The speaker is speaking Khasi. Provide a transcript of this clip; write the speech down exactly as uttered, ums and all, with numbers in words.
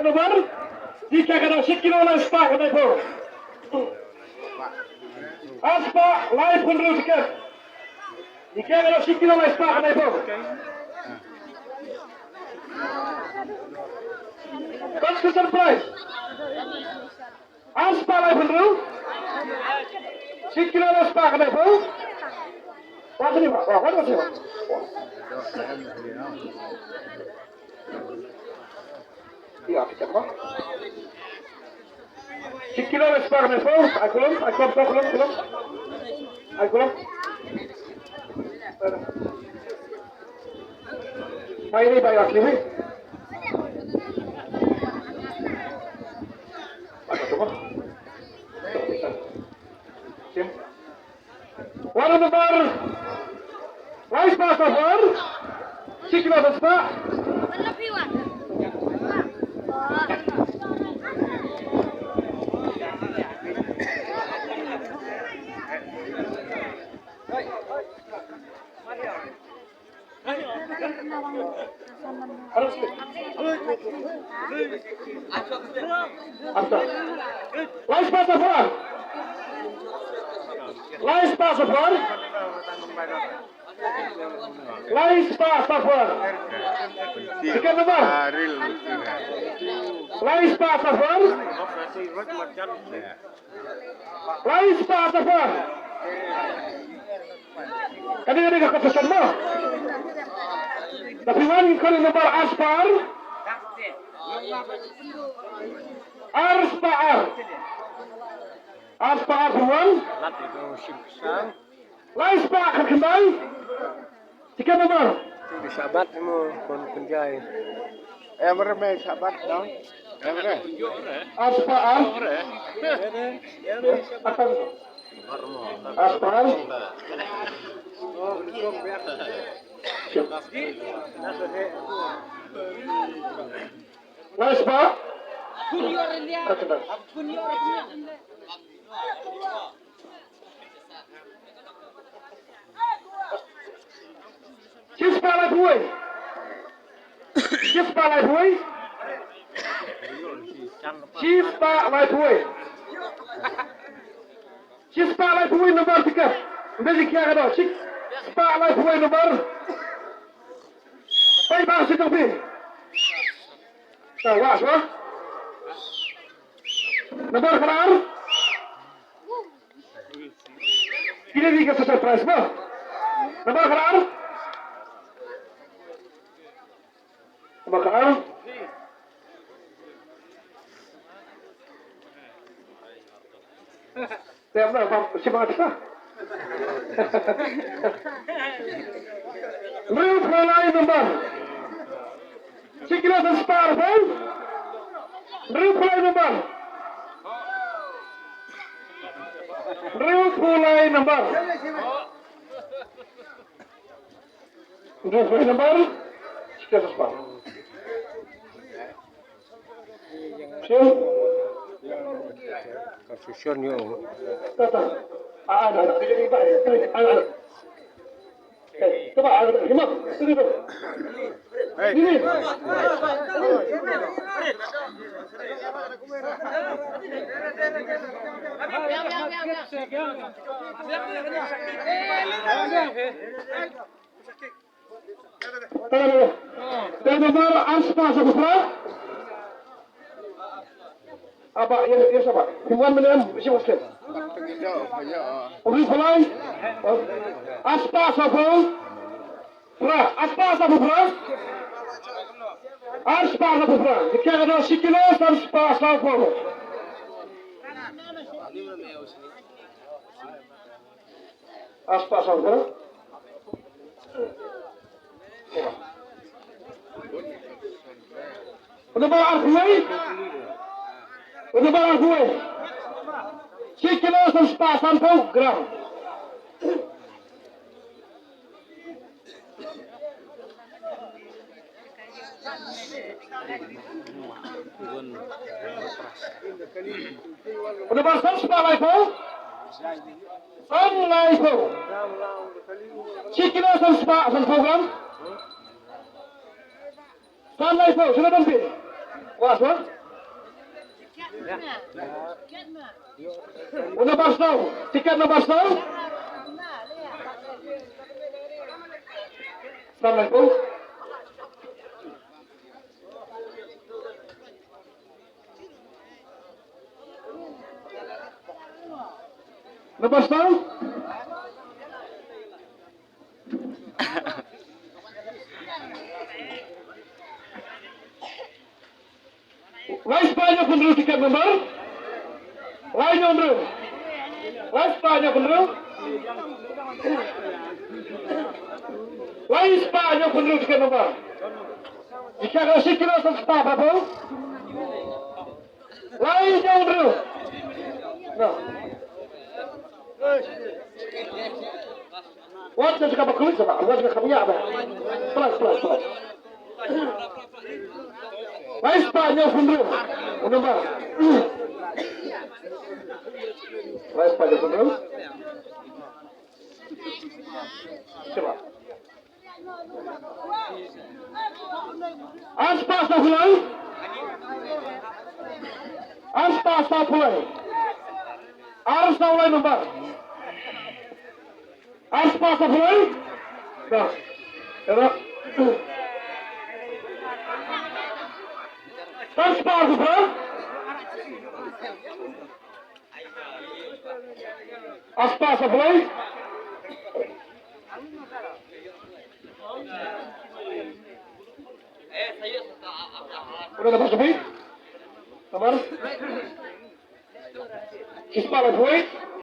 Nombar, jingkhia ka dei shi kilo lai spah ka dei phew. Ar spah lai phew hynriew tiket. Jingkhia ka dei shi kilo lai spah ka dei phew. Consolation prize. Ar spah lai phew hynriew. Shi kilo lai spah ka dei phew. Wah, sini, Pak. Wah, wah, sini, Pak. Iya, kita apa? Shi kilo lai spah ka dei phew. Ai kulum, ai kulum, kulum, kulum. Ai kulum. Mai ni, mai ni. Wan nombar lai spah saw phew. Shi kilo lai spah. Lai spah saw phew. Lai spah saw phew. Lai spah saw phew. Tiket nombar. Lai spah saw phew. Lai spah saw phew. Kane, kane ka competition mo. Te phi wan kane nombar ar spah ar. Ar spah ar. Ar spah ar phi wan. Lai spah khatkhyndai. Tiket nombar. Di Sabat mo kon pynjai. Em re me Sabat dong. Em re. Ar spah ar. Akan. Ar spah ar. Lai spah. Khatkhyndai. Shi spah laiphew wei. Shi spah laiphew wei. Shi spah laiphew wei. Shi spah laiphew wei nombar tiket. Ym dei jingkhia ka dei. Shi spah laiphew wei nombar. Peit ba shi tang phi. Ta wah shuwa. Nombar khatar. Kine dei ka surprise mo. Nombar khatar. Nombar khatar. Te amna bam shi ma ta. Hynriewphew lai nombar. Shi kilo san spah arphew. Hynriewphew lai nombar. Hynriewphew lai nombar. Hynriewphew lai nombar. Shi kilo san spah. Sure. Confusion yo. Ta, ta. Ah, ah, ah, ah, ah, ah. Eh, coba, ah, Himam, sini tu. Sini. Te nombar ar spah saw phra. Aba, ïa, ïa, saba. Himwan menem, isi waskem. Uri pulai. Ar spah saw phra. Ar spah saw phra. Ar spah saw phra. Dikhe kano shi kilo san spah saw phra. Ar spah saw phra. Nombar arphew wei. Nombar arphew wei. Shi kilo san spah sanphew gram. Nombar san spah laiphew. San laiphew. Shi kilo san spah sanphew gram. San laiphew, shu don phi. Bas, ha? U nombar snow, tiket nombar snow. Assalamualaikum. Nombar snow. Lai spah hynñiew phew hynriew tiket number. Lai hynñiew hynriew. Lai spah hynñiew phew hynriew. Lai spah hynñiew phew hynriew tiket number. Jika ka shi kilo san spah phew. Lai hynñiew hynriew. No. Wat ka jaka ba klik sama, wat ka kham ïa ba. Plus, plus, plus. Lai spah hynñiew phew hynriew. U nombar. Lai spah hynñiew phew hynriew. Coba. Ar spah saw phew lai. Ar spah saw phew lai. Ar saw lai nombar. Ar spah saw phew lai. Dah. Dah. Ar spah saw phew lai. Ar spah saw phew lai. Udah dapat sepi? Sabar. Shi spah laiphew wei.